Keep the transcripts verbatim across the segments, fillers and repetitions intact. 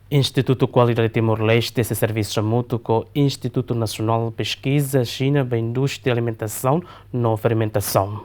Institutu Kualidade Timor-Leste sei servisu hamutuk ho Institutu Nasionál Peskiza Xina ba Indústria Alimentasaun no Fermentasaun.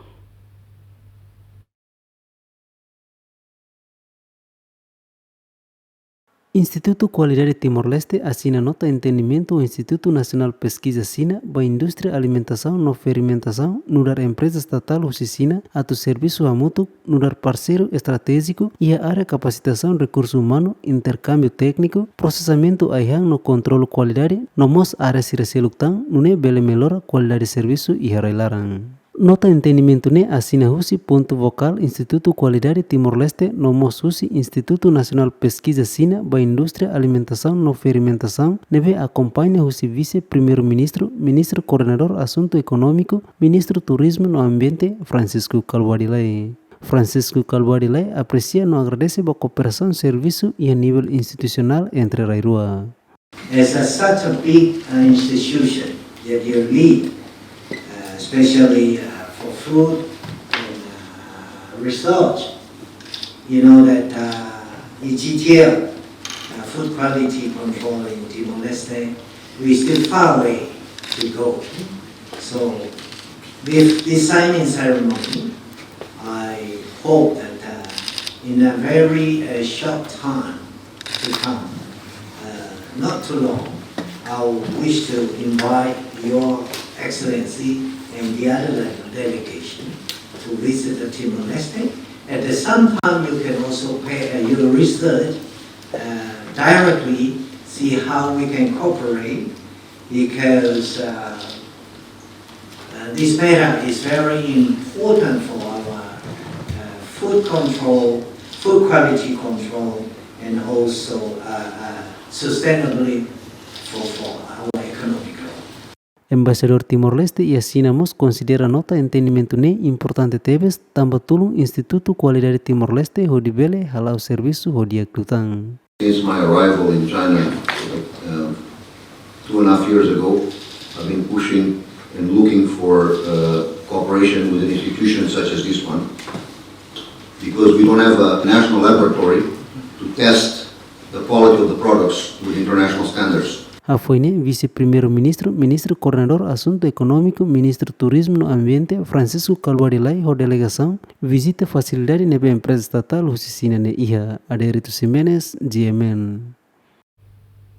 Institutu Kualidade Timor-Leste asina nota entendimentu ho Institutu Nasionál Peskiza Xina ba Indústria Alimentasaun no Fermentasaun, nu'udar empreza estatál husi Xina, atu servisu hamutuk nu'udar parseiru estratéjiku iha área kapasitasaun rekursu umanu, interkámbiu tékniku, prosesamentu ai-han no kontrolu kualidade, no mós área sira seluk tan, nune'e bele mellora kualidade servisu iha rai-laran. Nota entendimentu ne'e asina husi pontu fokál Institutu Kualidade Timor-Leste no mós husi Institutu Nasionál Peskiza Xina ba Indústria Alimentasaun no Fermentasaun, ne'ebé akompaña husi Vise-Primeiru-Ministru, Ministru Koordenadór Asuntu Ekonómiku, Ministru Turizmu no Ambiente, Francisco Kalbuadi Lay. Francisco Kalbuadi Lay apresia no agradese ba kooperasaun servisu iha nivel institusionál entre rai rua. As a, such a big, uh, institution that you lead, uh, especially, uh, for food and, uh, research, you know that, uh, in G T L, uh, food quality control in Timor-Leste, we still far away to go. So, with this signing ceremony, I hope that, uh, in a very, uh, short time to come, uh, not too long, I wish to invite Your Excellency and the other de-, delegation to visit the Timor-Leste. At the same time, you can also pay, uh, your research, uh, directly, see how we can cooperate, because, uh, uh, this matter is very important for our, uh, food control, food quality control, and also, uh, uh, sustainability for, for our economic growth. Embaixadór Timor-Leste iha Xina mós konsidera nota entendimentu ne'e importante tebes, tanba tulun Institutu Kualidade Timor-Leste hodi bele hala'o servisu ho di'ak liután. Since my arrival in China, uh, two and a half years ago, I've been pushing and looking for, uh, cooperation with an institution such as this one, because we don't have a national laboratory to test the quality of the products with international standards. Hafoin ne'e, Vise-Primeiru-Ministru, Ministru Koordenadór Asuntu Ekonómiku, Ministru Turizmu no Ambiente, Francisco Kalbuadi Lay ho delegasaun vizita fasilidade ne'ebé empreza estatál husi Xina ne'e iha. Adérito Ximenes, G M N.